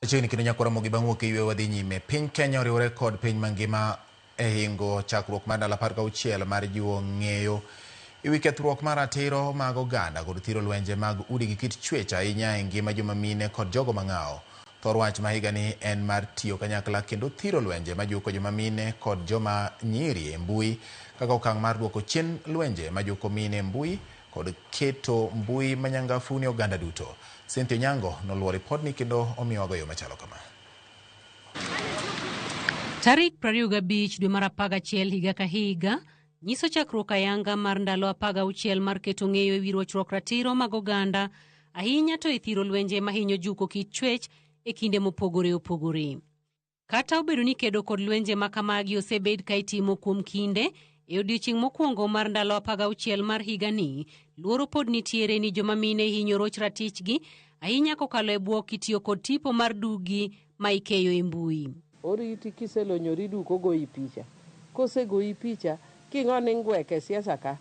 Chiegni kendo nyakwara Ramogi bang' wuok e yweyo wadhi nyime. Piny Kenya oriwore kod piny mangima e hingo chakruok mar ndalo 16 mar jiwo ng'eyo e wi kethruok mar ratiro mag oganda kod thiro lwenje mag udi gi kit chwech ahinya e ngima joma mine kod jogo mang'awo. Thor wach ma higani en mar tiyo kanyakla kendo thiro lwenje majuko joma mine kod joma nyiri e mbui kaka okang' mar duoko chien lwenje majuko mine e mbui kod keto mbui manyangafu ne oganda duto. Cynthia Onyango noluwo ripodni kendo omiyowago yo machalo kama. Tarik 25 dwe mar 11 higa ka higa nyiso chakruok ayanga mar ndalo 16 mar keto ng'eyo e wi rochruok ratiro mag oganda ahinya to e thiro lwenje mahinyo juko kit chwech e kinde mopogore opogore. Kata obedo ni kedo kod lwenje ma kamagi osebed ka itimo kuom kinde, e odiechieng' mokwongo mar ndalo 16 mar higani, luoro pod nitiere ni joma mine hinyo roch ratichgi ahinya kokalo e bwok kitiyo kod tipo mar dugi ma ikeyo e mbui. Oriti kiselonyori duk ogoyi picha. Kosegoyi picha, king'o ni ngwek e siasa ka,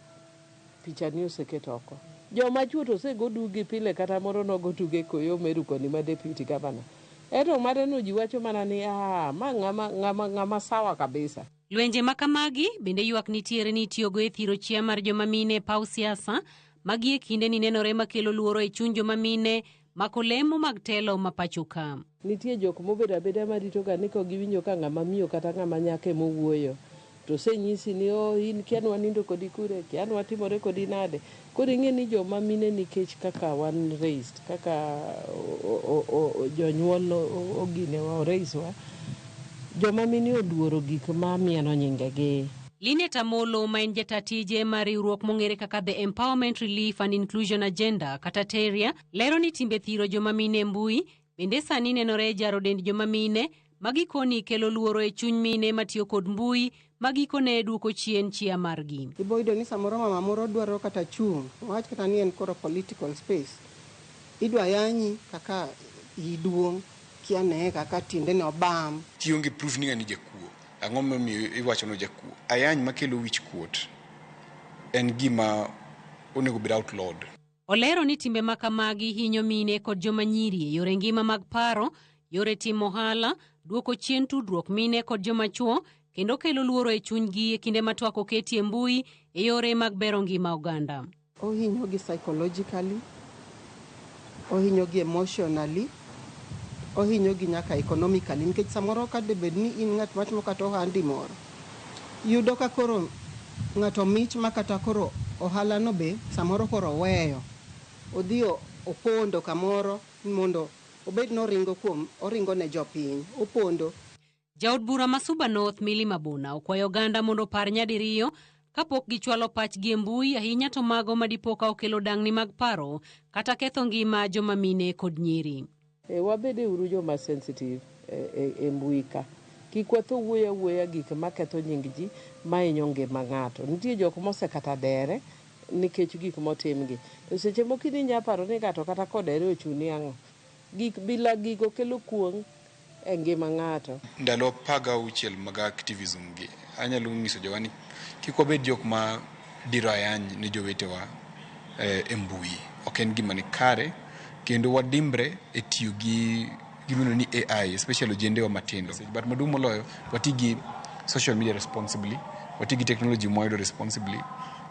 picha ni oseket oko. Joma chuo to osego dugi pile kata moro nogo duge koyo Meru koni ma deputy governor. Eto mare no ji wacho mana ni ah, ma ng'ama ng'ama ng'ama sawa kabisa. Lwenje ma kamagi bende ywak nitiere ni itiyogo e thiro chia mar joma mine e paw siasa ma gie kindeni nenore makelo luoro e chuny joma mine mako lemo mag telo ma pacho ka. Nitie jok mobedo abeda marito ga ni kogiwinjo ka ng'ama miyo kata ng'ama nyako ema owuoyo to osenyisi ni oh, in kia ni wanindo kodi kure, kia ni watimore kodi nade. Koro ing'e ni joma mine nikech kaka wan raised, kaka jonyuol oginewa, o-raise wa, joma mine oluoro gik ma mieno nyingegi. Linet Amolo ma en jata tije mar riwruok mong'ere kaka The Empowerment Relief and Inclusion Agenda kata TERIA lero ni timbe thiro joma mine e mbui bende sani nenore e jaro dend joma mine ma gikoni kelo luoro e chuny mine matiyo kod mbui ma gikone duoko chien chia margi. Ibo yudo ni samoro mama moro dwaro kata chung', wawach kata ni en koro political space, idwa yanyi kaka iyi duong', kia neye kaka tiendene obam. Kionge proof ni ng'ani jakuo, ang'o momiyo iwacho ni ojakuo? Ayany makelo wich kuot en gima onego bed outlawed. Olero ni timbe ma kamagi hinyo mine kod joma nyiri e yore ngima mag paro, yore timo ohala, duoko chien tudruok mine kod joma chuo, kendo kelo luoro e chunygi e kinde ma twak oketi e mbui e yore mag bero ngima oganda. Ohinyogi psychologically, ohinyogi emotionally, ohinyogi nyaka economically nikech samoro ka debed ni in ng'at matimo kata ohandi moro, yudo ka koro ng'ato mich ma kata koro ohala no be samoro koro oweyo. Odhi opondo kamoro mondo obed ni oringo kuom oringo ne jopiny, opondo. Jaod bura ma Suba North Milly Mabuna okwayo oganda mondo opar nyadiriyo kapok gichwalo pachgi e mbui ahinya to mago ma dipo ka okelo dang'ni mag paro kata ketho ngima joma mine kod nyiri. E, wabede uru joma sensitive e mbui ka. Kik watho wuoyo awuoya gik maketho nying ji mahinyo ngima ng'ato. Nitie jok mosekata dere nikech gik motimgi. To seche moko in inya paro ni ng'ato kata kodere ochuni ang'o. Gik bila gigo kelo kuong' e ngima ng'ato. Ndalo 16 mag activism gi, anyalo nyiso jowa ni kik wabed jok ma diro ayany ne jowetewa e mbui. Ok en gima ni kare kendo wadimbre e tiyo gi gimiluongo ni AI, especially ojendewa matindo. But maduong' moloyo, wati gi social media responsibly, wati gi technology mwayudo responsibly,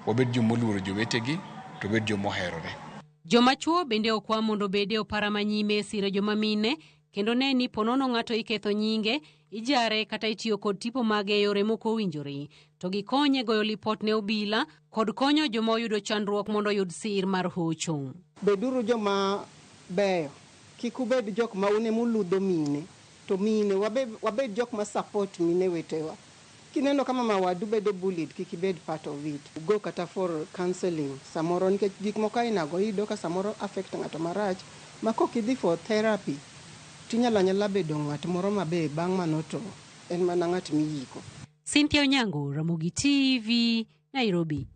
wabed jomoluoro jowetegi, to wabed jomoherore. Joma chuo bende okwa mondo obed e opara manyime e siro joma mine kendo ne ni ponono ng'ato iketho nyinge, ijare kata itiyo kod tipo mage e yore mok owinjore, to gikonye goyo lipot ne obila kod konyo joma oyudo chandruok mondo oyud sir mar hocho. Beduru joma beyo, kik ubed jok ma un ema uludho mine, to mine wabed jok ma support mine wetewa. Kineno ka mama wadu bedo bullied, kik ibed part of it. Go kata for counseling samoro nikech gik moko aina go iyudo ka samoro affect ng'ato marach ma kok idhi for therapy tinyalo anyala bedo ng'at moro mabe bang' mano to en mana ng'at miyiko. Cynthia Onyango, Ramogi TV, Nairobi.